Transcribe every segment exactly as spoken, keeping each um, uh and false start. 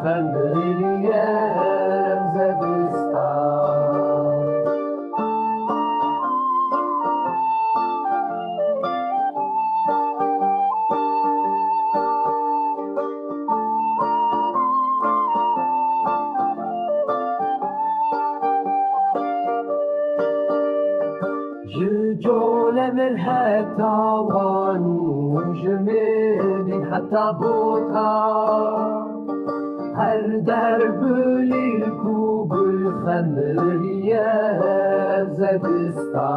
Xemiliye zevista. Ji colemir heta wan û ji mêrî heta bota, her der gulîlk û gul xemiliye zevista.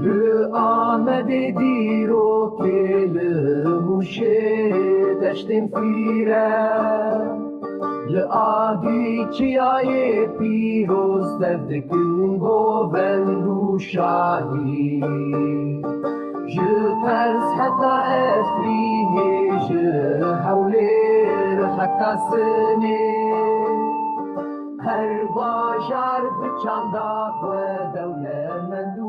Li Amedê dîrokê, li Mûşê deştên fîre. Li adî çiyayê pîroz dev dikin govend û şahî. Ji Qers heta Efrînê, ji Hewlêr heta Sinê, her bajar bi çanda xwe dewlemend û